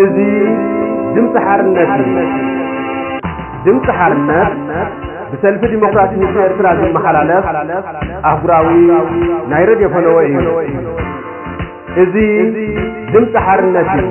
እዚ ድምፂ ሓርነት እዩ። ድምፂ ሓርነት ብሰልፊ ዲሞክራሲ ህዝቢ ኤርትራ ዝመሓላለፍ ኣህጉራዊ ናይ ሬድዮ ፈነወ እዩ። እዚ ድምፂ ሓርነት እዩ።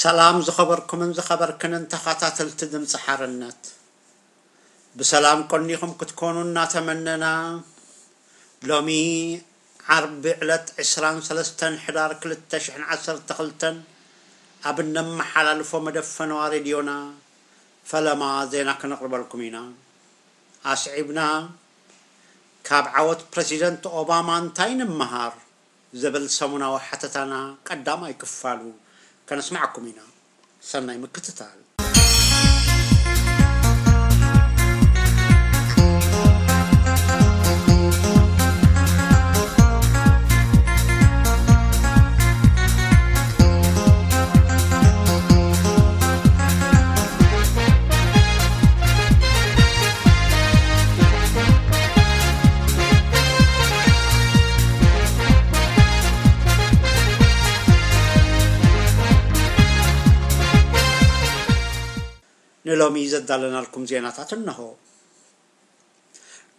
ሰላም ዝኸበርኩምን ዝኸበርክንን ተኸታተልቲ ድምፂ ሓርነት፣ ብሰላም ቆኒኹም ክትኮኑ እናተመነና፣ ሎሚ ዓርቢ ዕለት ዕስራን ሰለስተን ሕዳር ክልተ ሽሕን ዓሰርተ ክልተን ኣብ እነመሓላልፎ መደብ ፈነዋ ሬድዮና ፈለማ ዜና ክነቕርበልኩም ኢና። ኣስዒብና፣ ካብ ዓወት ፕረሲደንት ኦባማ እንታይ ንምሃር? ዝብል ሰሙናዊ ሓተታና ቀዳማይ ክፋሉ ከነስምዓኩም ኢና። ሰናይ ምክትታል። ንሎሚ ዘዳለናልኩም ዜናታት እነሆ።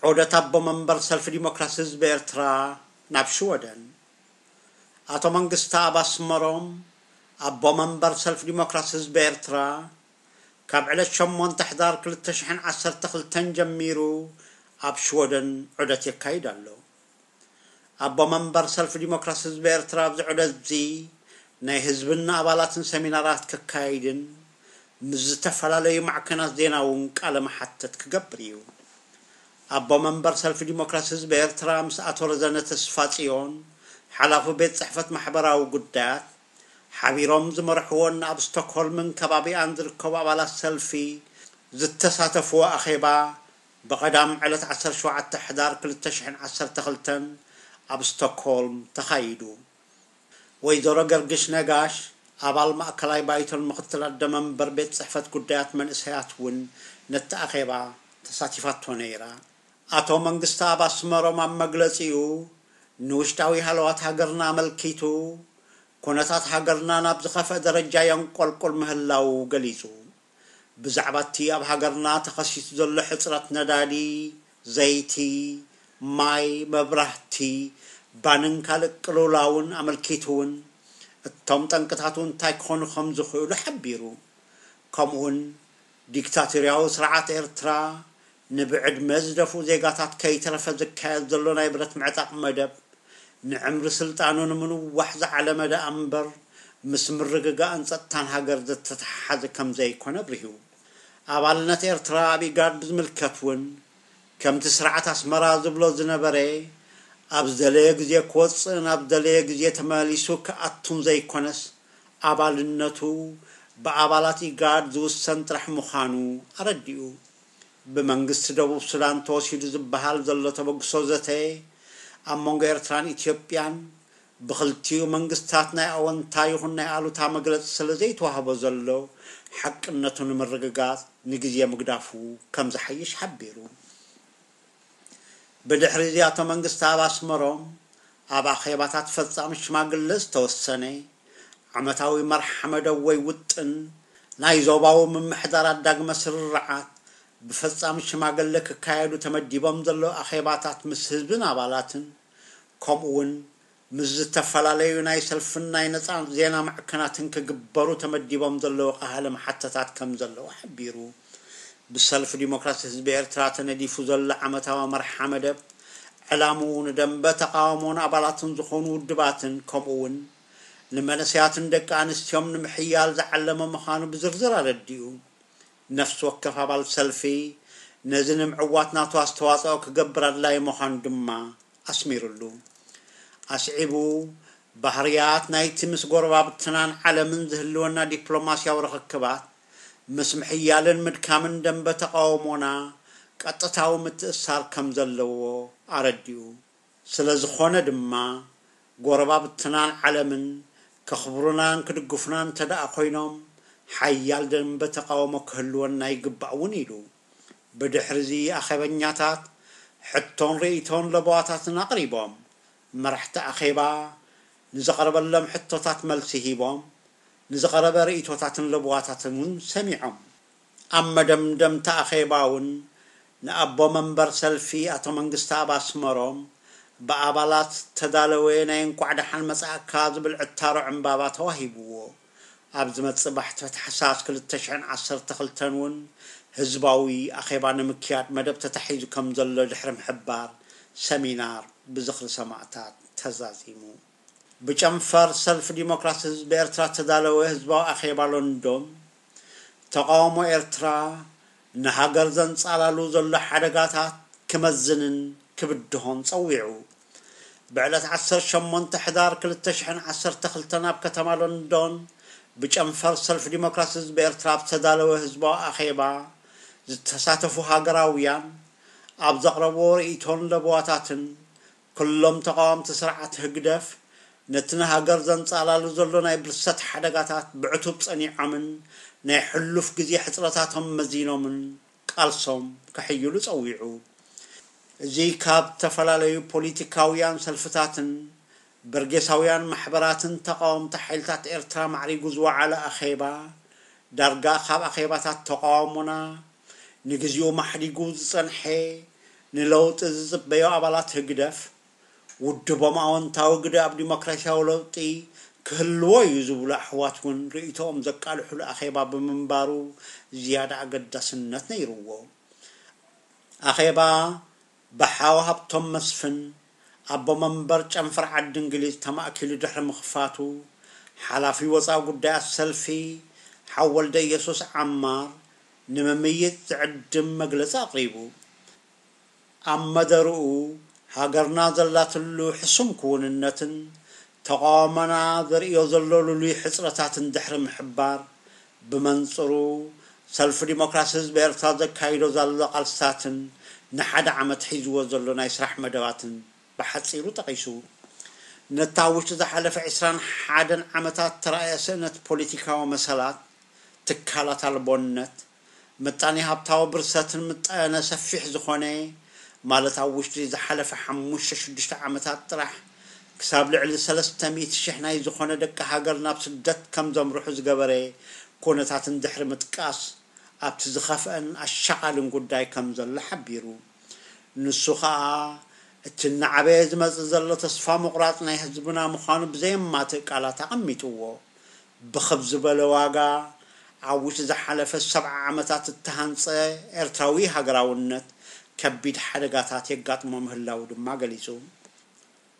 ዑደት ኣቦ መንበር ሰልፊ ዲሞክራሲ ህዝቢ ኤርትራ ናብ ሽወደን። ኣቶ መንግስቲ ኣብ ኣስመሮም ኣቦ መንበር ሰልፊ ዲሞክራሲ ህዝቢ ኤርትራ ካብ ዕለት ሸሞንተ ሕዳር ክልተ ሽሕን ዓሰርተ ክልተን ጀሚሩ ኣብ ሽወደን ዑደት የካይድ ኣሎ። ኣቦ መንበር ሰልፊ ዲሞክራሲ ህዝቢ ኤርትራ ኣብዚ ዑደት እዚ ናይ ህዝብን ኣባላትን ሰሚናራት ከካይድን ምስ ዝተፈላለዩ ማዕከናት ዜና እውን ቃለ መሓተት ክገብር እዩ። ኣቦ መንበር ሰልፊ ዲሞክራሲ ህዝቢ ኤርትራ ምስ ኣቶ ረዘነ ተስፋጽዮን ሓላፊ ቤት ጽሕፈት ማሕበራዊ ጉዳያት ሓቢሮም ዝመርሕዎን ኣብ ስቶክሆልምን ከባቢኣን ዝርከቡ ኣባላት ሰልፊ ዝተሳተፍዎ ኣኼባ ብቐዳም ዕለት ዓሰርተ ሸውዓተ ሕዳር ክልተ ሽሕን ዓሰርተ ክልተን ኣብ ስቶክሆልም ተኻይዱ። ወይዘሮ ገርግሽ ነጋሽ ኣባል ማእከላይ ባይቶን ምኽትል ኣደ መንበር ቤት ጽሕፈት ጉዳያት መንእሰያት እውን ነቲ ኣኼባ ተሳቲፋቶ ነይራ። ኣቶ መንግስቲ ኣብ ኣስመሮም ኣብ መግለጺኡ ንውሽጣዊ ሃለዋት ሃገርና ኣመልኪቱ ኩነታት ሃገርና ናብ ዝኸፍአ ደረጃ የንቆልቁል ምህላዉ ገሊጹ። ብዛዕባ እቲ ኣብ ሃገርና ተኸሲቱ ዘሎ ሕጽረት ነዳዲ፣ ዘይቲ፣ ማይ፣ መብራህቲ፣ ባንን ካልእ ቅልውላውን ኣመልኪቱ እውን እቶም ጠንቅታቱ እንታይ ክኾኑ ከም ዝኽእሉ ሓቢሩ። ከምኡውን ዲክታቶርያዊ ስርዓት ኤርትራ ንብዕድመ ዝደፍኡ ዜጋታት ከይተረፈ ዝካየድ ዘሎ ናይ ብረት ምዕጣቕ መደብ ንዕምሪ ስልጣኑ ንምንዋሕ ዝዓለመ ደኣ እምበር ምስ ምርግጋእን ጸጥታን ሃገር ዝተተሓሓዘ ከም ዘይኮነ ኣብሪሁ። ኣባልነት ኤርትራ ኣብ ኢጋድ ብዝምልከት እውን ከምቲ ስርዓት ኣስመራ ዝብሎ ዝነበረ ኣብ ዝደለየ ግዜ ክወጽእን ኣብ ዝደለየ ግዜ ተመሊሱ ክኣቱን ዘይኮነስ ኣባልነቱ ብኣባላት ኢጋድ ዝውሰን ጥራሕ ምዃኑ ኣረዲኡ። ብመንግስቲ ደቡብ ሱዳን ተወሲዱ ዝበሃል ዘሎ ተበግሶ ዘተ ኣብ መንጎ ኤርትራን ኢትዮጵያን ብኽልቲኡ መንግስታት ናይ ኣወንታ ይኹን ናይ ኣሉታ መግለጺ ስለ ዘይተዋህቦ ዘሎ ሓቅነቱ ንምርግጋጽ ንግዜ ምግዳፉ ከም ዝሓይሽ ሓቢሩ። ብድሕሪ እዚ ኣቶ መንግስቲ ኣብ ኣስመሮም ኣብ ኣኼባታት ፈጻሚ ሽማግለ ዝተወሰነ ዓመታዊ መርሓ መደብ ወይ ውጥን ናይ ዞባዊ ምምሕዳራት ዳግመ ስርርዓት ብፈጻሚ ሽማግለ ክካየዱ ተመዲቦም ዘለዉ ኣኼባታት ምስ ህዝብን ኣባላትን ከምኡ እውን ምስ ዝተፈላለዩ ናይ ሰልፍን ናይ ነጻ ዜና ማዕከናትን ክግበሩ ተመዲቦም ዘለዉ ቃለ መሓተታት ከም ዘለዉ ሓቢሩ። ብሰልፊ ዲሞክራሲ ህዝቢ ኤርትራ ተነዲፉ ዘሎ ዓመታዊ መርሓ መደብ ዕላምኡ ንደንበ ተቓውሞን ኣባላትን ዝኾኑ ውድባትን ከምኡ እውን ንመንእሰያትን ደቂ ኣንስትዮን ንምሕያል ዝዓለመ ምዃኑ ብዝርዝር ኣረዲኡ። ነፍሲ ወከፍ ኣባል ሰልፊ ነዚ ንምዕዋት ናቱ ኣስተዋጽኦ ክገብር ኣድላዪ ምዃኑ ድማ ኣስሚሩሉ። ኣስዒቡ፣ ባህርያት ናይቲ ምስ ጎረባብትናን ዓለምን ዝህልወና ዲፕሎማስያዊ ርኽክባት፣ ምስ ምሕያልን ምድካምን ደንበ ተቓውሞና ቀጥታዊ ምትእስሳር ከም ዘለዎ ኣረዲኡ። ስለ ዝኾነ ድማ፣ ጎረባብትናን ዓለምን ከኽብሩናን ክድግፉናን እንተ ደኣ ኮይኖም፣ ሓያል ደንበ ተቓውሞ ክህልወና ይግባእ እውን ኢሉ። ብድሕሪዚ ኣኼበኛታት ሕቶን ርእይቶን ለበዋታትን ኣቕሪቦም። መራሕቲ ኣኼባ ንዝቐረበሎም ሕቶታት መልሲ ሂቦም፣ ንዝቐረበ ርእይቶታትን ለበዋታትን እውን ሰሚዖም። ኣብ መደምደምታ ኣኼባ እውን ንኣቦ መንበር ሰልፊ ኣቶ መንግስተኣብ ኣስመሮም ብኣባላት ዝተዳለወ ናይ እንቋዕ ደሓን መጻእካ ዝብል ዕታሮ ዕምባባ ተዋሂብዎ። ኣብ ዝመጽእ ባሕቲ ታሕሳስ ክልተ ሽሕን ዓሰርተ ክልተን እውን ህዝባዊ ኣኼባ ንምክያድ መደብ ተታሒዙ ከም ዘሎ ድሕሪ ምሕባር፣ ሰሚናር ብዝኽሪ ሰማእታት ተዛዚሙ። ብጨንፈር ሰልፊ ዲሞክራሲ ህዝቢ ኤርትራ ዝተዳለወ ህዝባዊ ኣኼባ ሎንዶን፣ ተቓውሞ ኤርትራ ንሃገር ዘንጻላሉ ዘሎ ሓደጋታት ክመዝንን ክብድሆን ጸዊዑ። ብዕለት ዓሰርተ ሸሞንተ ሕዳር ክልተ ሽሕን ዓሰርተ ክልተን ኣብ ከተማ ሎንዶን ብጨንፈር ሰልፊ ዲሞክራሲ ህዝቢ ኤርትራ ኣብ ዝተዳለወ ህዝባዊ ኣኼባ ዝተሳተፉ ሃገራውያን ኣብ ዘቕረብዎ ርእይቶን ለበዋታትን፣ ኩሎም ተቓወምቲ ስርዓት ህግደፍ ነቲ ንሃገር ዘንጻላሉ ዘሎ ናይ ብርሰት ሓደጋታት ብዕቱብ ጸኒዖምን ናይ ሕሉፍ ግዜ ሕጽረታቶም መዚኖምን ቃልሶም ከሕይሉ ጸዊዑ። እዚ ካብ ዝተፈላለዩ ፖሊቲካውያን ሰልፍታትን በርጌሳውያን ማሕበራትን ተቓወምቲ ሓይልታት ኤርትራ ማዕሪጉ ዝወዓለ ኣኼባ፣ ዳርጋ ካብ ኣኼባታት ተቓውሞና ንግዚኡ ማሕዲጉ ዝጸንሐ፣ ንለውጢ ዝጽበዮ ኣባላት ህግደፍ፣ ውድቦም ኣወንታዊ ግደ ኣብ ዲሞክራስያዊ ለውጢ ክህልዎ እዩ ዝብሉ ኣሕዋት እውን ርእይቶኦም ዘቃልሑሉ ኣኼባ ብምንባሩ ዝያዳ ኣገዳስነት ነይርዎ። ኣኼባ ብሓው ሃብቶም መስፍን፣ ኣቦ መንበር ጨንፈር ዓዲ እንግሊዝ፣ ተማእኪሉ ድሕሪ ምኽፋቱ፣ ሓላፊ ወጻኢ ጉዳያት ሰልፊ ሓው ወልደ ኢየሱስ ዓማር ንምምይጥ ዝዕድም መግለጺ ኣቕሪቡ። ኣብ መደርኡ፣ ሃገርና ዘላትሉ ሕሱም ክውንነትን ተቓውሞና ዘርእዮ ዘሎ ልሉይ ሕጽረታትን ድሕሪ ምሕባር፣ ብመንጽሩ፣ ሰልፊ ዲሞክራሲ ህዝቢ ኤርትራ ዘካይዶ ዘሎ ቃልስታትን ንሓደ ዓመት ሒዝዎ ዘሎ ናይ ስራሕ መደባትን ብሓጺሩ ጠቒሱ። ነታ ኣብ ውሽጢ ዝሓለፈ ዕስራን ሓደን ዓመታት ተራእየ ስእነት ፖሊቲካዊ መሰላት፣ ትካላት ኣልቦነት፣ ምጣኔ ሃብታዊ ብርሰትን ምጠነ ሰፊሕ ዝኾነ፣ ማለት ኣብ ውሽጢ ዝሓለፈ ሓሙሽተ ሽዱሽተ ዓመታት ጥራሕ ክሳብ ልዕሊ ሰለስተ ሚእቲ ሽሕ ናይ ዝኾነ ደቂ ሃገር ናብ ስደት ከም ዘምርሑ ዝገበረ ኩነታትን ድሕሪ ምጥቃስ፣ ኣብቲ ዝኸፍአን ኣሻቓልን ጉዳይ ከም ዘሎ ሓቢሩ። ንሱ ኸኣ፣ እቲ እናዓበየ ዝመጽእ ዘሎ ተስፋ ምቑራጽ ናይ ህዝብና ምዃኑ ብዘየማትእ ቃላት ኣቐሚጥዎ። ብኽብ ዝበለ ዋጋ፣ ኣብ ውሽጢ ዝሓለፈ ሰብዓ ዓመታት እተሃንጸ ኤርትራዊ ሃገራውነት ከቢድ ሓደጋታት የጋጥሞ ምህላዉ ድማ ገሊጹ።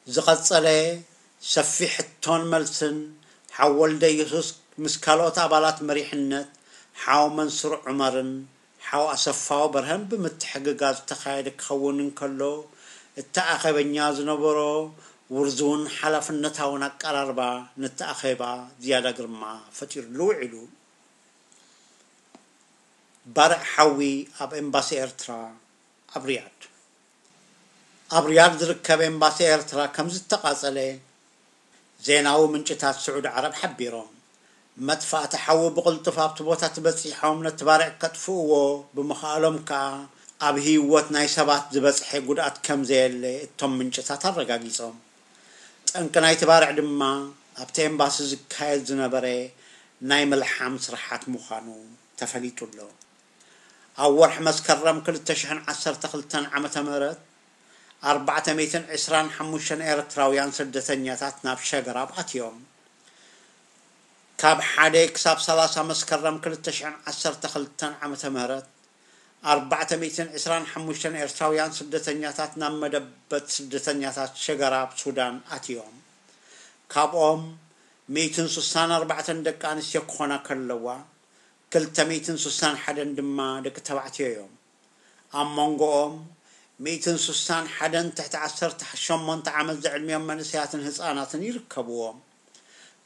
ዝቐጸለ ሰፊሕ ሕቶን መልስን ሓው ወልደ ኢየሱስ ምስ ካልኦት ኣባላት መሪሕነት ሓው መንሱር ዑመርን ሓው ኣሰፋው በርሀን ብምትሕግጋዝ ዝተኻየደ ክኸውን እንከሎ፣ እቲ ኣኼበኛ ዝነበሮ ውርዙውን ሓላፍነታውን ኣቀራርባ ነቲ ኣኼባ ዝያዳ ግርማ ፈጢሩሉ ውዒሉ። ባርዕ ሓዊ ኣብ ኤምባሲ ኤርትራ ኣብ ሪያድ። ኣብ ሪያድ ዝርከብ ኤምባሲ ኤርትራ ከም ዝተቓጸለ ዜናዊ ምንጭታት ስዑዲ ዓረብ ሓቢሮም። መጥፋእቲ ሓዊ ብቕልጡፍ ኣብቲ ቦታ ተበጺሖም ነቲ ባርዕ ከጥፍእዎ ብምኽኣሎም ከኣ ኣብ ህይወት ናይ ሰባት ዝበጽሐ ጉድኣት ከም ዘየለ እቶም ምንጭታት ኣረጋጊጾም። ጠንቂ ናይቲ ባርዕ ድማ ኣብቲ ኤምባሲ ዝካየድ ዝነበረ ናይ ምልሓም ስራሓት ምዃኑ ተፈሊጡ ኣሎ። ኣብ ወርሒ መስከረም ክልተ ሽሕን ዓሰርተ ክልተን ዓመተ ምህረት ኣርባዕተ ሚእትን ዕስራን ሓሙሽተን ኤርትራውያን ስደተኛታት ናብ ሸገራብ ኣትዮም። ካብ ሓደ ክሳብ ሰላሳ መስከረም ክልተ ሽሕን ዓሰርተ ክልተን ዓመተ ምህረት ኣርባዕተ ሚእትን ዕስራን ሓሙሽተን ኤርትራውያን ስደተኛታት ናብ መደበት ስደተኛታት ሸገራብ ሱዳን ኣትዮም። ካብኦም ሚእትን ስሳን ኣርባዕተን ደቂ ኣንስትዮ ክኾና ከለዋ፣ ክልተ ሚእትን ስሳን ሓደን ድማ ደቂ ተባዕትዮ እዮም። ኣብ መንጎኦም ሚእትን ስሳን ሓደን ትሕቲ ዓሰርተ ሸሞንተ ዓመት ዝዕድሚኦም መንእሰያትን ህጻናትን ይርከብዎም።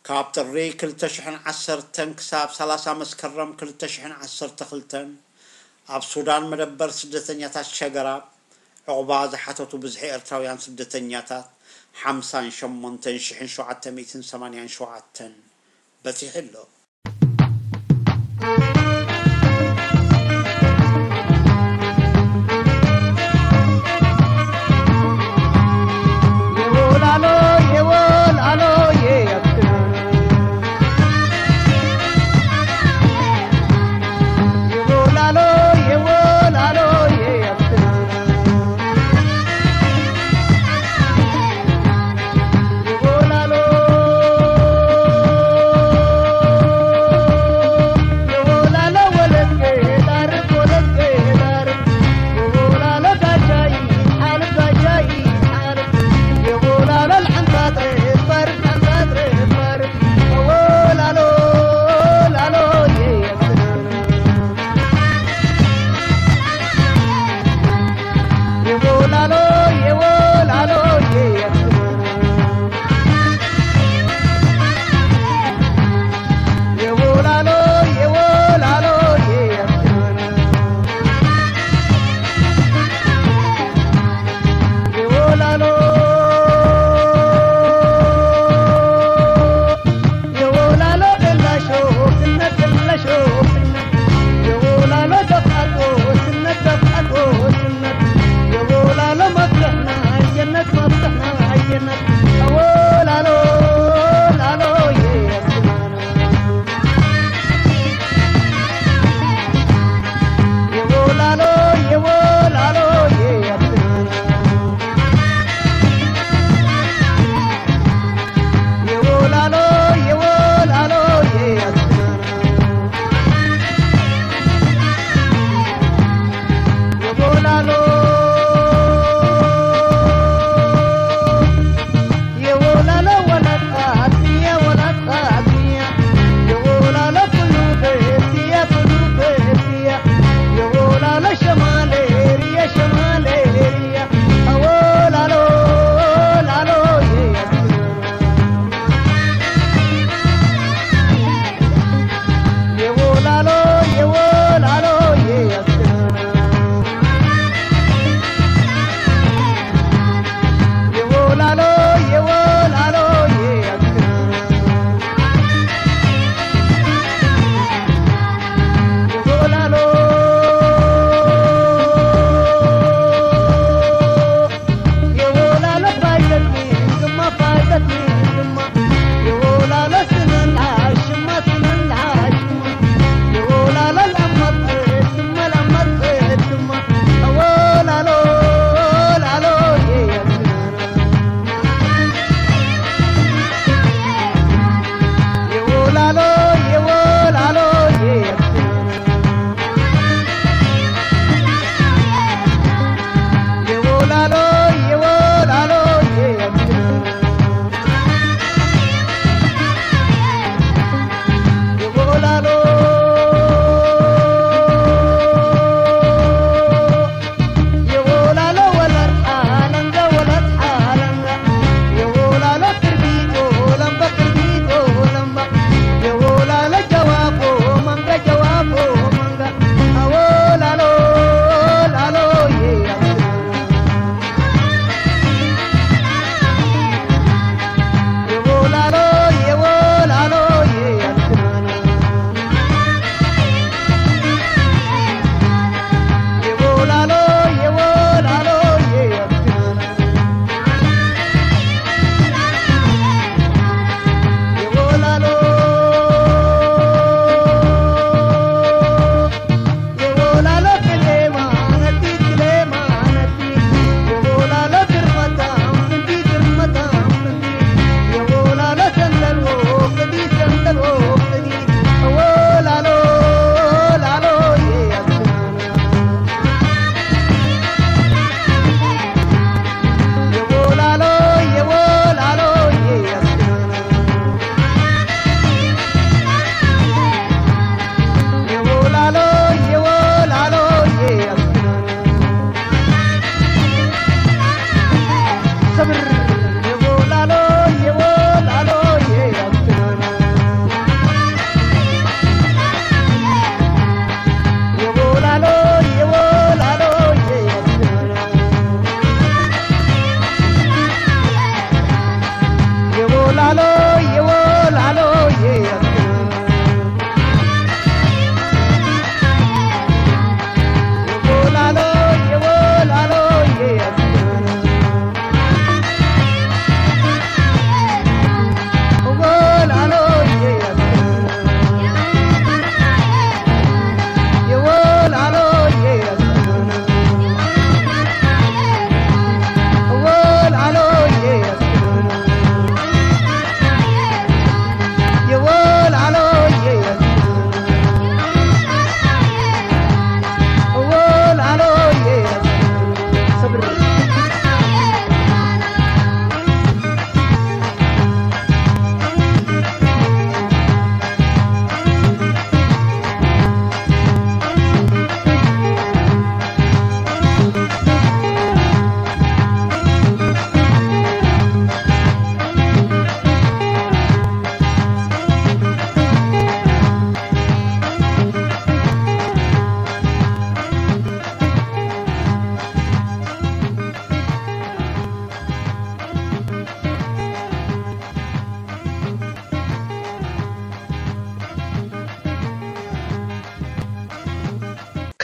ካብ ጥሪ ክልተ ሽሕን ዓሰርተን ክሳብ ሰላሳ መስከረም ክልተ ሽሕን ዓሰርተ ክልተን ኣብ ሱዳን መደበር ስደተኛታት ሸገራብ ዕቑባ ዝሓተቱ ብዝሒ ኤርትራውያን ስደተኛታት ሓምሳን ሸሞንተን ሽሕን ሸውዓተ ሚእትን ሰማንያን ሸውዓተን በጺሑ ኣሎ።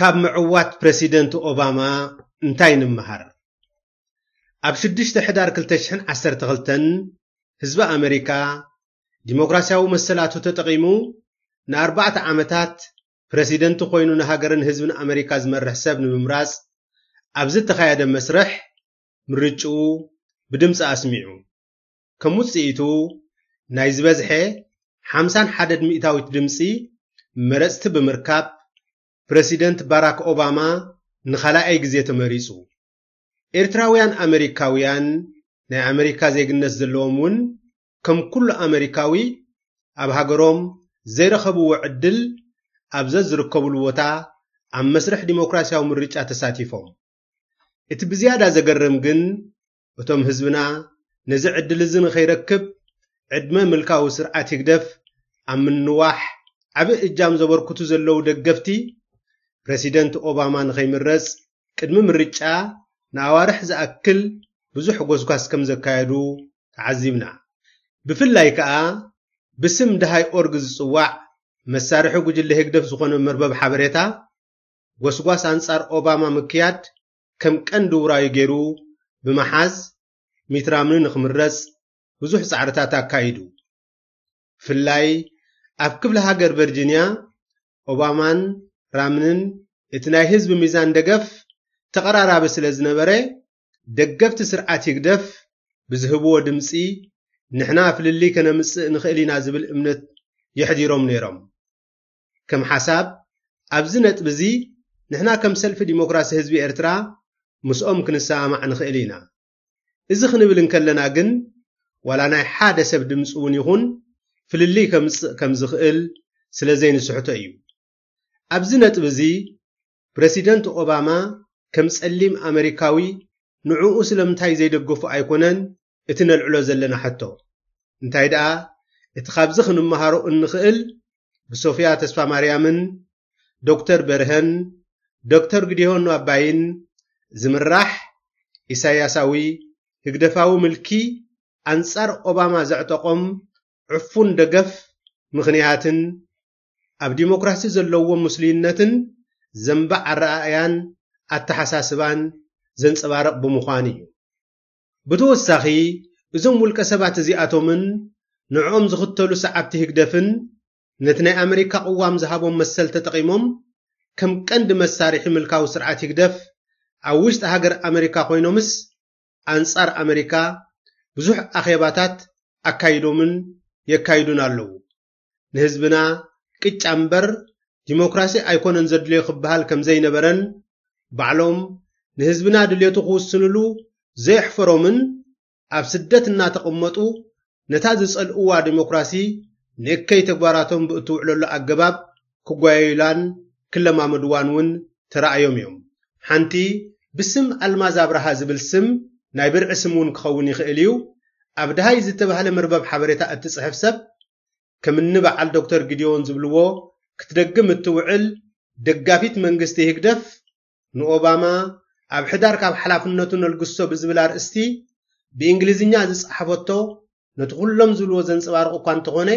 ካብ ምዕዋት ፕረሲደንት ኦባማ እንታይ ንምሃር? ኣብ ሽዱሽተ ሕዳር ክልተ ሽሕን ዓሰርተ ክልተን ህዝቢ ኣመሪካ ዲሞክራሲያዊ መሰላቱ ተጠቒሙ ንኣርባዕተ ዓመታት ፕረሲደንት ኮይኑ ንሃገርን ህዝብን ኣመሪካ ዝመርሕ ሰብ ንምምራጽ ኣብ ዝተኻየደ መስርሕ ምርጭኡ ብድምፂ ኣስሚዑ። ከም ውፅኢቱ ናይ ዝበዝሐ ሓምሳን ሓደን ሚእታዊት ድምፂ መረፅቲ ብምርካብ ፕረሲደንት ባራክ ኦባማ ንኻልኣይ ግዜ ተመሪፁ። ኤርትራውያን ኣመሪካውያን ናይ ኣመሪካ ዜግነት ዘለዎም እውን ከም ኩሉ ኣመሪካዊ ኣብ ሃገሮም ዘይረኸብዎ ዕድል ኣብ ዘዝርከብሉ ቦታ ኣብ መስርሕ ዲሞክራሲያዊ ምርጫ ተሳቲፎም። እቲ ብዝያዳ ዘገርም ግን እቶም ህዝብና ነዚ ዕድል እዚ ንኸይረክብ ዕድመ ምልካዊ ስርዓት ህግደፍ ኣብ ምንዋሕ ዓቢ እጃም ዘበርክቱ ዘለዉ ደገፍቲ ፕረሲደንት ኦባማ ንኸይምረጽ ቅድሚ ምርጫ ንኣዋርሕ ዝኣክል ብዙሕ ጎስጓስ ከም ዘካየዱ ተዓዚብና። ብፍላይ ከኣ ብስም ደሃይ ኦርግ ዝጽዋዕ መሳርሒ ጉጅለ ህግደፍ ዝኾነ መርበብ ሓበሬታ ጎስጓስ ኣንጻር ኦባማ ምክያድ ከም ቀንዲ ውራዩ ገይሩ ብምሓዝ ሚት ራምኒ ንኽምረጽ ብዙሕ ጻዕርታት ኣካይዱ። ብፍላይ ኣብ ክፍለ ሃገር ቨርጂንያ ኦባማን ራምንን እቲ ናይ ህዝቢ ሚዛን ደገፍ ተቐራራቢ ስለ ዝነበረ ደገፍቲ ስርዓት ህግደፍ ብዝህብዎ ድምፂ ንሕና ፍልልይ ከነምፅእ ንኽእል ኢና ዝብል እምነት የሕዲሮም ነይሮም። ከም ሓሳብ ኣብዚ ነጥቢ እዚ ንሕና ከም ሰልፊ ዲሞክራሲ ህዝቢ ኤርትራ ምስኦም ክንሰማማዕ ንኽእል ኢና። እዚ ክንብል እንከለና ግን ዋላ ናይ ሓደ ሰብ ድምፂ እውን ይኹን ፍልልይ ከምፅእ ከም ዝኽእል ስለ ዘይንስሕቶ እዩ። ኣብዚ ነጥቢ እዚ ፕረሲደንት ኦባማ ከም ጸሊም ኣመሪካዊ ንዕኡ ስለምንታይ ዘይደገፉ ኣይኮነን እቲ ነልዕሎ ዘለና ሕቶ። እንታይ ደኣ እቲ ካብዚ ክንመሃሮ እንኽእል ብሶፍያ ተስፋማርያምን ዶክተር በርሀን ዶክተር ግዲሆን ኣባይን ዝምራሕ ኢሳያሳዊ ህግደፋዊ ምልኪ ኣንጻር ኦባማ ዘዕጠቖም ዕፉን ደገፍ ምኽንያትን ኣብ ዲሞክራሲ ዘለዎም ምስሉይነትን ዘንባዕ ኣረኣእያን ኣተሓሳስባን ዘንጸባርቕ ብምዃኑ እዩ። ብተወሳኺ እዞም ውልቀ ሰባት እዚኣቶምን ንዕኦም ዝኽተሉ ሰዓብቲ ህግደፍን ነቲ ናይ ኣመሪካ ቅዋም ዝሃቦም መሰል ተጠቒሞም ከም ቀንዲ መሳርሒ ምልካዊ ስርዓት ህግደፍ ኣብ ውሽጢ ሃገር ኣመሪካ ኮይኖምስ ኣንጻር ኣመሪካ ብዙሕ ኣኼባታት ኣካይዶምን የካይዱን ኣለዉ። ንህዝብና ቅጫ እምበር ዲሞክራሲ ኣይኮነን ዘድልዮ ክበሃል ከም ዘይነበረን ባዕሎም ንህዝብና ድልየቱ ክውስንሉ ዘየሕፈሮምን ኣብ ስደት እናተቐመጡ ነታ ዝጸልእዋ ዲሞክራሲ ንእከይ ተግባራቶም ብእትውዕለሉ ኣገባብ ክጓየዩላን ክለማመድዋን እውን ተራእዮም እዮም። ሓንቲ ብስም ኣልማዝ ኣብርሃ ዝብል ስም ናይ ብርዒ ስም እውን ክኸውን ይኽእል እዩ። ኣብ ደሃይ ዝተባህለ መርበብ ሓበሬታ እትጽሕፍ ሰብ ከም እኒ በዓል ዶክተር ጊዲዮን ዝብልዎ ክትደግም እትውዕል ደጋፊት መንግስቲ ህግደፍ ንኦባማ ኣብ ሕዳር ካብ ሓላፍነቱ ነልግሶ ብዝብል ኣርእስቲ ብእንግሊዝኛ ዝጸሓፈቶ ነቲ ኩሎም ዝብልዎ ዘንጸባርቕ እኳ እንተኾነ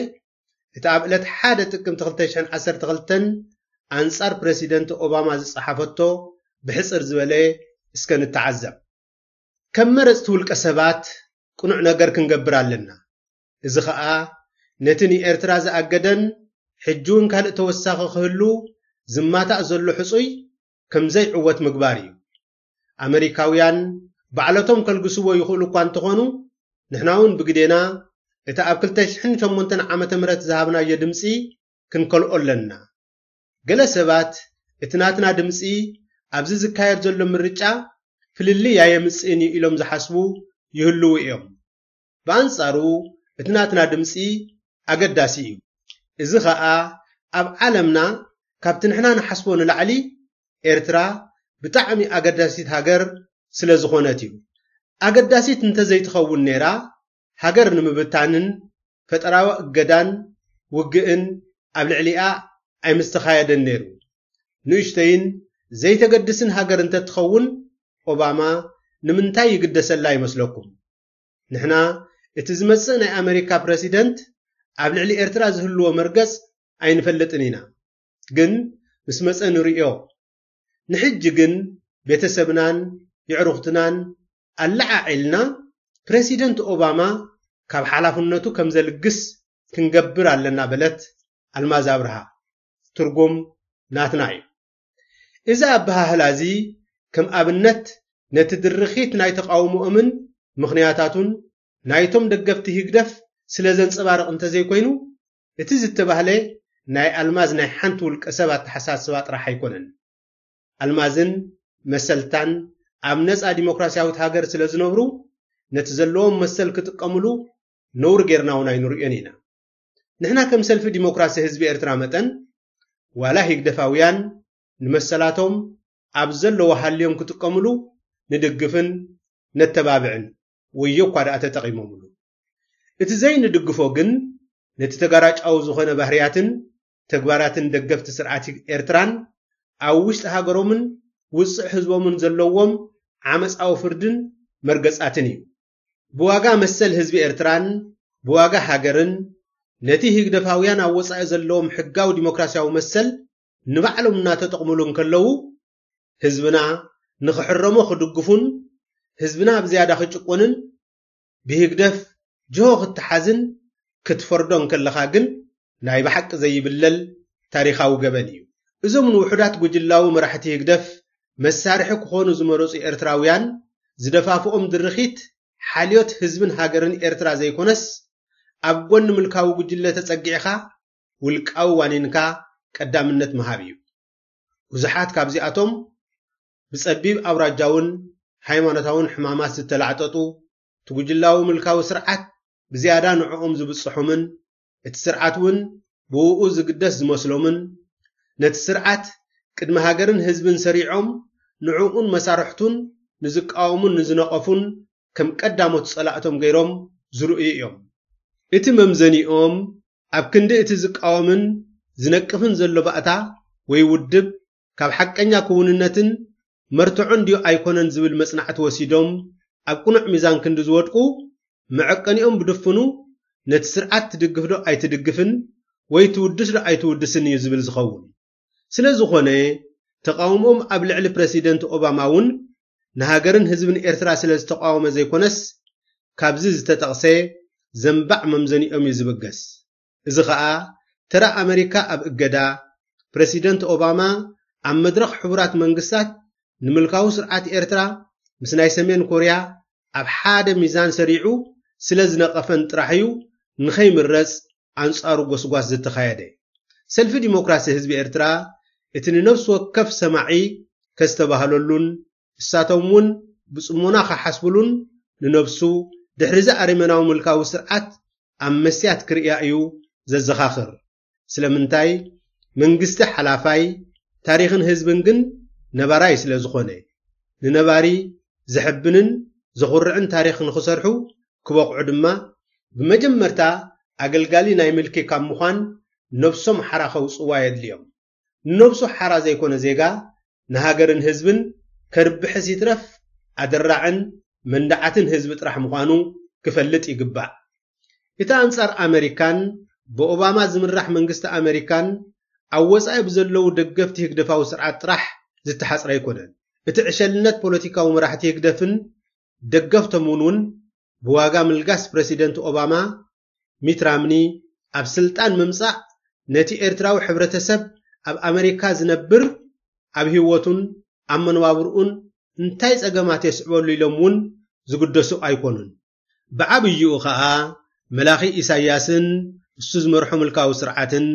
እቲ ኣብ ዕለት ሓደ ጥቅምቲ ክልተ ሽሕን ዓሰርተ ክልተን ኣንጻር ፕረሲደንት ኦባማ ዝጸሓፈቶ ብሕጽር ዝበለ እስከ ንተዓዘብ። ከም መረጽቲ ውልቀ ሰባት ቅኑዕ ነገር ክንገብር ኣለና። እዚ ኸኣ ነቲ ንኤርትራ ዝኣገደን ሕጂ እውን ካልእ ተወሳኺ ክህሉ ዝማታእ ዘሎ ሕጹይ ከም ዘይዕወት ምግባር እዩ። ኣመሪካውያን ባዕለቶም ከልግስዎ ይኽእሉ እኳ እንተኾኑ ንሕና እውን ብግዴና እቲ ኣብ ክልተ ሽሕን ሸሞንተን ዓመተ ምህረት ዝሃብናዮ ድምጺ ክንከልኦ ኣለና። ገለ ሰባት እቲ ናትና ድምጺ ኣብዚ ዝካየድ ዘሎ ምርጫ ፍልልይ ኣየምጽእን እዩ ኢሎም ዝሓስቡ ይህልዉ እዮም። ብኣንጻሩ እቲ ናትና ድምጺ ኣገዳሲ እዩ። እዚ ኸኣ ኣብ ዓለምና ካብቲ ንሕና ንሓስቦ ንላዕሊ ኤርትራ ብጣዕሚ ኣገዳሲት ሃገር ስለ ዝኾነት እዩ። ኣገዳሲት እንተዘይትኸውን ነይራ ሃገር ንምብታንን ፈጠራዊ እገዳን ውግእን ኣብ ልዕሊኣ ኣይምስተኻየደን ነይሩ። ንእሽተይን ዘይተገድስን ሃገር እንተትኸውን ኦባማ ንምንታይ ይግደሰላ ይመስለኩም? ንሕና እቲ ዝመጽእ ናይ ኣመሪካ ፕረሲደንት ኣብ ልዕሊ ኤርትራ ዝህልዎ መርገጽ ኣይንፈልጥን ኢና። ግን ምስ መጸ ንርእዮ። ንሕጂ ግን ቤተሰብናን የዕሩኽትናን ኣለዓዒልና ፕረሲደንት ኦባማ ካብ ሓላፍነቱ ከም ዘልግስ ክንገብር ኣለና በለት ኣልማዝ ኣብርሃ። ትርጉም ናትና እዩ። እዚ ኣበሃህላ እዚ ከም ኣብነት ነቲ ድርኺት ናይ ተቓውሞኦምን ምኽንያታቱን ናይቶም ደገፍቲ ህግደፍ ስለ ዘንጸባርቕ እንተዘይኮይኑ፣ እቲ ዝተባህለ ናይ ኣልማዝ ናይ ሓንቲ ውልቀ ሰብ ኣተሓሳስባ ጥራሕ ኣይኮነን። ኣልማዝን መሰልታን ኣብ ነጻ ዲሞክራሲያዊት ሃገር ስለ ዝነብሩ፣ ነቲ ዘለዎም መሰል ክጥቀምሉ ነውሪ ጌርና እውን ኣይንርእዮን ኢና። ንሕና ከም ሰልፊ ዲሞክራሲ ህዝቢ ኤርትራ መጠን፣ ዋላ ህግደፋውያን ንመሰላቶም ኣብ ዘለዎ ሃልዮም ክጥቀምሉ ንድግፍን ነተባብዕን፣ ወዮ እኳ ደኣ ተጠቒሞምሉ። እቲ ዘይንድግፎ ግን፣ ነቲ ተጋራጫዊ ዝኾነ ባህርያትን ተግባራትን ደገፍቲ ስርዓት ኤርትራን ኣብ ውሽጢ ሃገሮምን ውጽዕ ህዝቦምን ዘለዎም ዓመጻዊ ፍርድን መርገጻትን እዩ። ብዋጋ መሰል ህዝቢ ኤርትራን ብዋጋ ሃገርን፣ ነቲ ህግደፋውያን ኣብ ወጻኢ ዘለዎም ሕጋዊ ዲሞክራሲያዊ መሰል ንባዕሎም እናተጠቕሙሉ እንከለዉ፣ ህዝብና ንኽሕረሞ ክድግፉን ህዝብና ብዝያዳ ክጭቆንን ብህግደፍ ጅሆ ክትሓዝን ክትፈርዶ እንከለኻ ግን፣ ናይ ብሓቂ ዘይብለል ታሪኻዊ ገበን እዩ። እዞም ንውሑዳት ጉጅላዊ መራሕቲ ህግደፍ መሳርሒ ክኾኑ ዝመረጹ ኤርትራውያን ዝደፋፍኦም ድርኺት፣ ሓልዮት ህዝብን ሃገርን ኤርትራ ዘይኮነስ፣ ኣብ ጎኒ ምልካዊ ጉጅለ ተጸጊዕኻ ውልቃዊ ዋኒንካ ቀዳምነት ምሃብ እዩ። ብዙሓት ካብዚኣቶም ብጸቢብ ኣውራጃውን ሃይማኖታውን ሕማማት ዝተላዕጠጡ፣ እቲ ጉጅላዊ ምልካዊ ስርዓት ብዝያዳ ንዕኦም ዝብጽሖምን፣ እቲ ስርዓት እውን ብእኡ ዝግደስ ዝመስሎምን፣ ነቲ ስርዓት ቅድሚ ሃገርን ህዝብን ሰሪዖም ንዕኡን መሳርሕቱን ንዝቃወሙን ንዝነቐፉን ከም ቀዳሞት ጸላእቶም ገይሮም ዝርእዩ እዮም። እቲ መምዘኒኦም ኣብ ክንዲ እቲ ዝቃወምን ዝነቅፍን ዘሎ ባእታ ወይ ውድብ ካብ ሓቀኛ ክውንነትን መርትዖን ድዩ ኣይኮነን ዝብል መጽናዕቲ ወሲዶም ኣብ ቅኑዕ ሚዛን ክንዲ ዝወድቁ፣ መዐቀኒኦም ብድፍኑ ነቲ ስርዓት ትድግፍ ዶ ኣይትድግፍን ወይ ትውድስ ዶ ኣይትውድስን እዩ ዝብል ዝኸውን። ስለ ዝኾነ፣ ተቓውሞኦም ኣብ ልዕሊ ፕረሲደንት ኦባማ እውን ንሃገርን ህዝብን ኤርትራ ስለ ዝተቓወመ ዘይኮነስ፣ ካብዚ ዝተጠቕሰ ዘንባዕ መምዘኒኦም እዩ ዝብገስ። እዚ ኸኣ፣ ተራ ኣመሪካ ኣብ እገዳ፣ ፕረሲደንት ኦባማ ኣብ መድረኽ ሕቡራት መንግስታት ንምልካዊ ስርዓት ኤርትራ ምስ ናይ ሰሜን ኮርያ ኣብ ሓደ ሚዛን ሰሪዑ ስለ ዝነቐፈን ጥራሕ እዩ ንኸይምረጽ ኣንጻሩ ጎስጓስ ዝተኻየደ። ሰልፊ ዲሞክራሲ ህዝቢ ኤርትራ፣ እቲ ንነፍሲ ወከፍ ሰማዒ ከስተባህለሉን፣ እሳቶም እውን ብጽሞና ክሓስብሉን፣ ንነብሱ ድሕሪ እዚ ኣረሜናዊ ምልካዊ ስርዓት ኣብ መስትያት ክርእያ እዩ ዘዘኻኽር። ስለምንታይ? መንግስቲ ሓላፋይ፣ ታሪኽን ህዝብን ግን ነባራይ ስለ ዝኾነ። ንነባሪ ዘሕብንን ዘኹርዕን ታሪኽ ንኽሰርሑ ክበቕዑ ድማ፣ ብመጀመርታ ኣገልጋሊ ናይ ምልኪ ካብ ምዃን ነብሶም ሓራ ከውጽዋ የድልዮም። ንነብሱ ሓራ ዘይኮነ ዜጋ፣ ንሃገርን ህዝብን ከርብሕስ ይትረፍ ኣደራዕን መንዳዓትን ህዝቢ ጥራሕ ምዃኑ ክፈልጥ ይግባእ። እቲ ኣንጻር ኣመሪካን ብኦባማ ዝምራሕ መንግስቲ ኣመሪካን ኣብ ወጻኢ ብዘለዉ ደገፍቲ ህግደፋዊ ስርዓት ጥራሕ ዝተሓጽረ ኣይኮነን። እቲ ዕሸልነት ፖለቲካዊ መራሕቲ ህግደፍን ደገፍቶምን እውን ብዋጋ ምልጋስ ፕረሲደንት ኦባማ፣ ሚት ራምኒ ኣብ ስልጣን ምምጻእ ነቲ ኤርትራዊ ሕብረተሰብ ኣብ ኣመሪካ ዝነብር ኣብ ህይወቱን ኣብ መነባብርኡን እንታይ ጸገማት የስዕበሉ ኢሎም እውን ዝግደሱ ኣይኮኑን። ብዓብይኡ ኸኣ መላኺ ኢሳያስን እሱ ዝመርሖ ምልካዊ ስርዓትን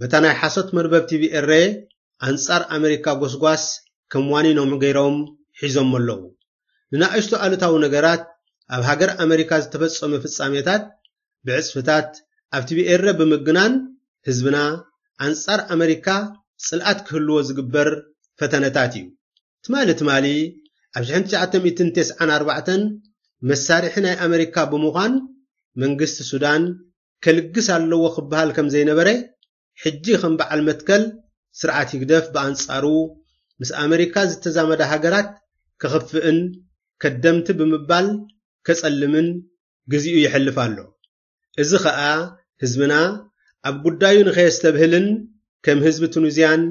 በታ ናይ ሓሶት መርበብ ቲቪ ኤረ ኣንጻር ኣመሪካ ጎስጓስ ከም ዋኒኖም ገይሮም ሒዞሞ ኣለዉ። ንናእሽቱ ኣሉታዊ ነገራት ኣብ ሃገር ኣመሪካ ዝተፈጸመ ፍጻሜታት ብዕጽፍታት ኣብ ቲቪ ኤረ ብምግናን ህዝብና ኣንጻር ኣመሪካ ጽልኣት ክህልዎ ዝግበር ፈተነታት እዩ። ትማሊ ትማሊ ኣብ ሽሕን ትሽዓተ ሚእትን ተስዓን ኣርባዕተን መሳርሒ ናይ ኣመሪካ ብምዃን መንግስቲ ሱዳን ከልግስ ኣለዎ ክበሃል ከም ዘይነበረ፣ ሕጂ ከም በዓል መትከል ስርዓት ህግደፍ ብኣንጻሩ ምስ ኣመሪካ ዝተዛመዳ ሃገራት ከኽፍእን ከደምቲ ብምባል ከጸልምን ግዚኡ የሕልፍ ኣሎ። እዚ ኸኣ ህዝብና ኣብ ጉዳዩ ንኸየስተብህልን ከም ህዝቢ ቱኒዝያን፣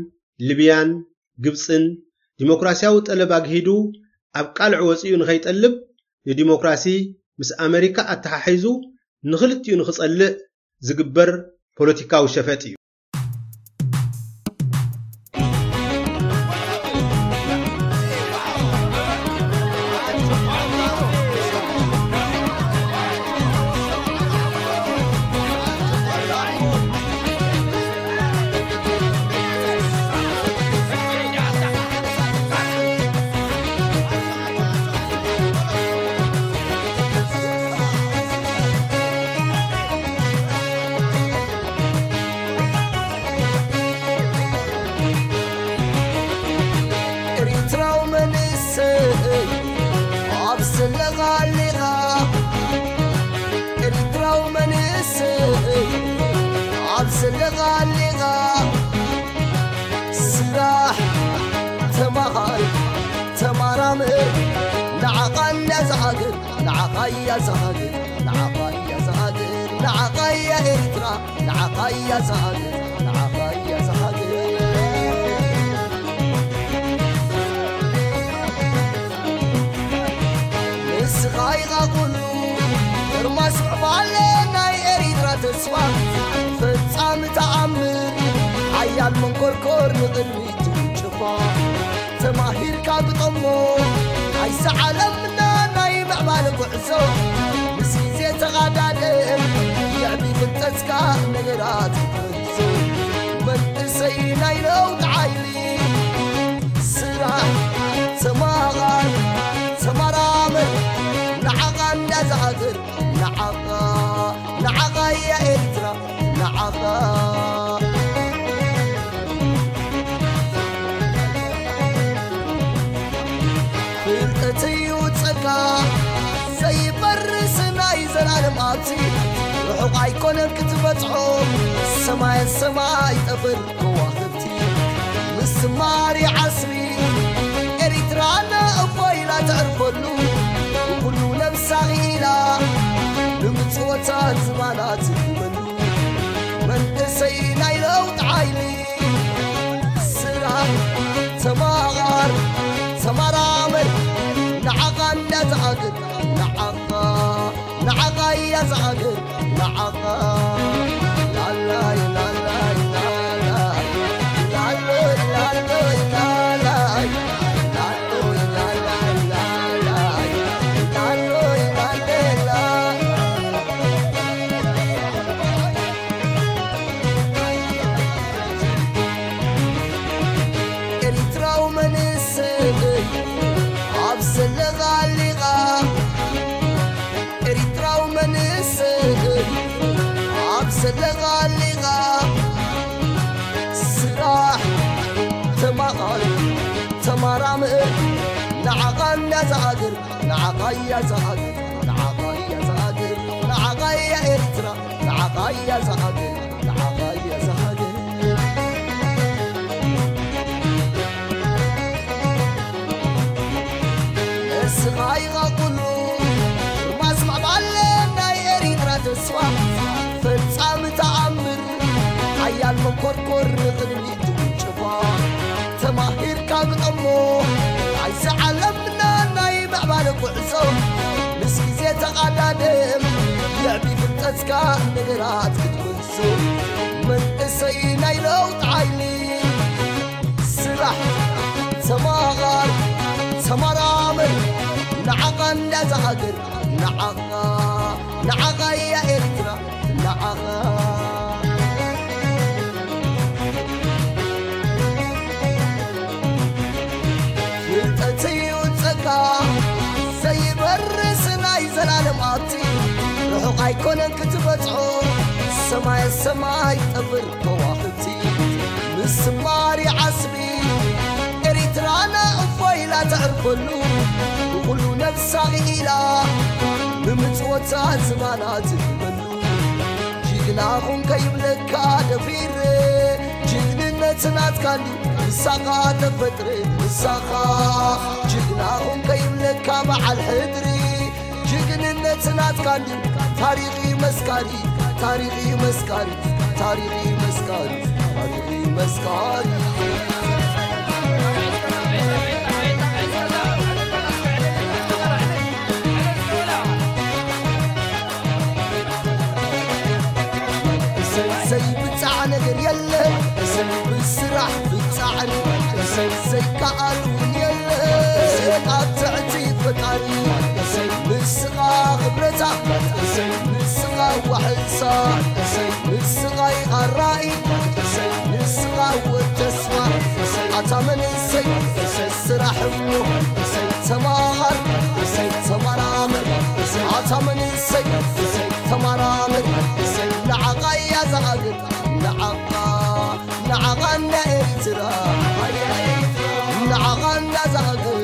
ሊብያን፣ ግብጽን ዲሞክራሲያዊ ጠለብ ኣግሂዱ ኣብ ቃልዕ ወጺኡ ንኸይጠልብ፣ ንዲሞክራሲ ምስ ኣመሪካ ኣተሓሒዙ ንኽልቲኡ ንኽጸልእ ዝግበር ፖለቲካዊ ሸፈጥ እዩ። ኤርትራዊ መንእሰይ ኣብ ዘለኻ ኣሊኻ፣ ኤርትራዊ መንእሰይ ኣብ ዘለኻ ኣሊኻ፣ ስራሕ፣ ተማሃር፣ ተማራምር፣ ንዓኻ እያ ዝሃገር፣ ንዓኻ እያ ዝሃገር፣ ንዓኻ እያ ዝሃገር፣ ንዓኻ እያ ኤርትራ፣ ንዓኻ እያ ዝሃገር፣ ንዓኻ እያ ዝሃገር። ንስኻ ኢኻ ኩሉ፣ ግርማ ስምዕባለ ናይ ኤሪትራ ተስፋ፣ ፈጻሚ ተኣምር፣ ሓያል መንኮርኮር ንቕድሚት ትውንጭፋ። ተማሂርካ ግጠሞ፣ ኣይሰዓለምና ናይ ምዕባለ ጉዕዞ፣ ምስ ግዜ ተቓዳደም፣ የዕቢ ፍልጠትካ ነገራት ክትወንዞ። መንእሰይ ናይ ለውጢ ሓይሊ፣ ስራሕ፣ ተማቓር፣ ተመራመር፣ ንዓኻ እንዳ ዝሃገር፣ ንዓኻ፣ ንዓኻ እያ ኤርትራ፣ ንዓኻ። ፍልጠት እዩ ጸጋ ዘይፈርስ ናይ ዘላለም ሃብቲ፣ ርሑቕ ኣይኮነን ክትበጽሖ፣ ሰማይ ሰማይ ጠፈር ከዋኽብቲ። ምስ ማሪ ዓስቢ ኤሪትራና እፎ ኢላ ተዕርፈሉ፣ ኩሉ ነብሳ ኢላ ንምጽወታ ዝባና ትግበሉ። መንእሰይ ናይ ለውጢ ሓይሊ፣ ስራሕ፣ ተማቓር፣ ተመራመር፣ ንዓኻ እንዳ ዝሃገር፣ ንዓኻ፣ ንዓኻ እያ ዝሃገር፣ ንዓኻ። ላላይ፣ ላላይ፣ ላላይ፣ ላሎይ፣ ላሎይ፣ ላላይ፣ ላሎይ፣ ላላይ፣ ላላይ፣ ላሎይ፣ ማንዴላ። ኤሪትራዊ መንእሰይ ኣብ ዘለኻ ኣሊኻ፣ ኤሪትራዊ መንእሰይ ኣብ ዘለኻ ኣሊኻ፣ ስራሕ፣ ተማቓር፣ ተመራመር፣ ንዓኻ እያ ዝሃገር፣ ንዓኻ እያ ዝሃገር፣ ንዓኻ እያ ዝሃገር፣ ንዓኻ እያ ኤሪትራ፣ ንዓኻ እያ ዝሃገር፣ ንዓኻ እያ ዝሃገር። ንስኻ ኢኻ ኩሉ፣ ግርማ ስምዕባለ ናይ ኤሪትራ ተስፋ፣ ፈጻሚ ተኣምር፣ ሓያል መንኮርኮር ንቕድሚት ትውንጭፋ። ተማሂርካ ግጠሞ፣ ኣይሰዓለምና ናይ ምዕባለ ጉዕዞ፣ ምስ ግዜ ተቓዳደም፣ የዕቢ ፍልጠትካ ነገራት ክትወንዞ። መንእሰይ ናይ ለውጢ ሓይሊ፣ ስራሕ፣ ተማቓር፣ ተመራመር፣ ንዓኻ እንዳ ዝሃገር፣ ንዓኻ፣ ንዓኻ እያ ኤርትራ፣ ንዓኻ። ፍልጠት እዩ ጸጋ ዘይበርስ ናይ ዘላለም ሃብቲ፣ ርሑቕ ኣይኮነን ክትበጽሖ፣ ሰማይ ሰማይ ጠፍር ከዋኽብቲ። ምስ ማሪ ዓስቢ ኤሪትራና እፎ ኢላ ተዕርፈሉ፣ ብኹሉ ነብሳ ኢላ ንምጽወታ ዝባና ትግበሉ። ጅግና ኹን ከይብለካ ደፊረ፣ ጅግንነት ናትካ እንድዩ ምሳኻ ተፈጥረ፣ ምሳኻ። ጅግና ኹን ከይብለካ በዓል ሕድሪ፣ ጅግንነት ናትካ እንድዩ ታሪኽ መስካሪ፣ ታሪኽ መስካሪ፣ ታሪኽ መስካሪ፣ ታሪኽ መስካሪ። ብጻዕ ነገር የለን፣ ብስራሕ ብጻዕሪ ዘይከኣል እውን የለን። ኣብ ትሕቲ ፈጣሪ ንስኻ ክብረታ፣ ንስኻ ዋሕሳ፣ ንስኻ ኣራኢ፣ ንስኻ ወድ ተስፋ። ኣታ መንእሰይ ስራሕ እሞ ተማሃር፣ ተመራመር። ኣታ መንእሰይ ተመራመር፣ ንዓኻ እያ ዝሃገር። ንዓኻ፣ ንዓኻ እንዳ ኤርትራ፣ ንዓኻ እንዳ ዝሃገር፣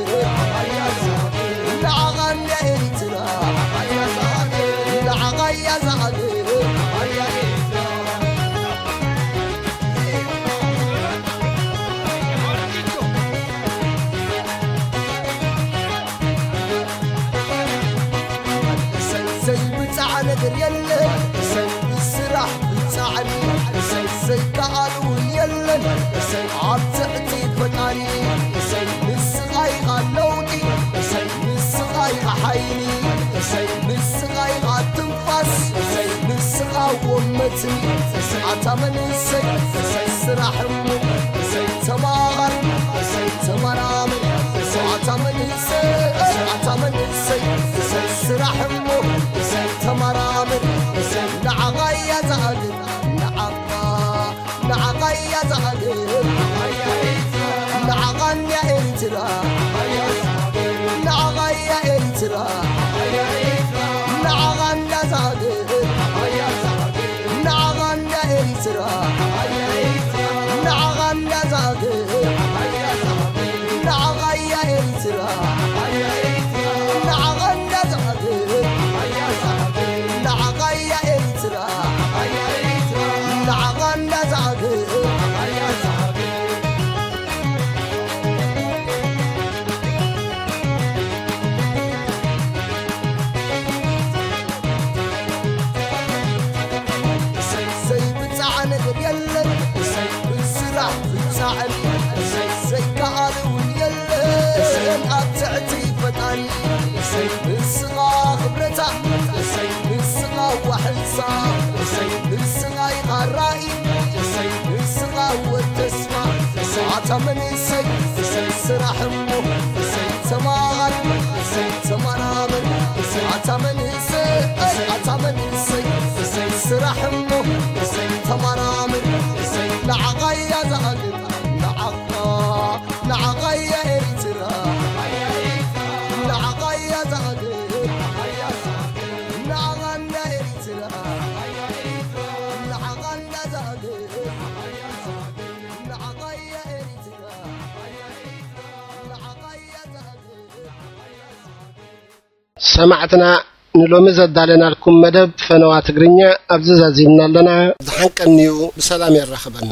ንዓኻ እንዳ ኤርትራ፣ ንዓኻ እያ ዝሃገር። ዘይብጻዕ ነገር የለን፣ ስራሕ ብጻዕሪ ዘይከኣል እውን የለን። ኣብ ትሕቲ ፈጣሪ ንስኻ ኢኻ ለውጢ፣ ንስኻ ኢኻ ሓይሊ። ንስኻ ኢኻ ትንፋስ፣ ንስኻ ወመትኒ። ኣታ መንእሰይ ስራሕ እሞ ተማሃር፣ ተመራመር። ኣታ መንእሰይ፣ ኣታ መንእሰይ ስራሕ እሞ ተመራመር። ንዓኻ እያ ዝሃገር፣ ንዓኻ፣ ንዓኻ እያ ዝሃገር። ንዓኻ እያ ኤርትራ፣ ንዓኻ እያ ኤርትራ። ንዓኻ እንዳ ዝሃገር፣ ንዓኻ እንዳ ኤርትራ። ንዓኻ እንዳ ዝሃገር፣ ንዓኻ እያ ኤርትራ። ንዓኻ እንዳ ዝሃገር፣ ንዓኻ እያ ኤርትራ። ንዓኻ እንዳ ዝሃገር። ዘይብጻዕ ነገር የለን፣ ብስራሕ ብጻዕሪ ዘይከኣል እውን የለን። ኣብ ትሕቲ ፈጣሪ ንስኻ ክብረታ፣ ንስኻ ዋሕሳ፣ ንስኻ ኢኻ ራኢ፣ ንስኻ ወድ ተስፋ። ኣታ መንእሰይ ስራሕ እሞ ተማሃር፣ ተመራመር። ኣታ መንእሰይ፣ ኣታ መንእሰይ ስራሕ እሞ ተመራመር። ንዓኻ እያ ዝሃገር፣ ንዓኻ፣ ንዓኻ እያ ኤርትራ። ንዓኻ እያ ዝሃገር፣ ንዓኻ እንዳ ኤርትራ። ንዓኻ እንዳ ዝሃገር፣ ንዓኻ እያ ኤርትራ። ንዓኻ እያ ዝሃገር። ሰማዕትና፣ ንሎሚ ዘዳለናልኩም መደብ ፈነዋ ትግርኛ ኣብዚ ዛዚምና ኣለና። ዝሓንቀንዩ ብሰላም የራኽበና።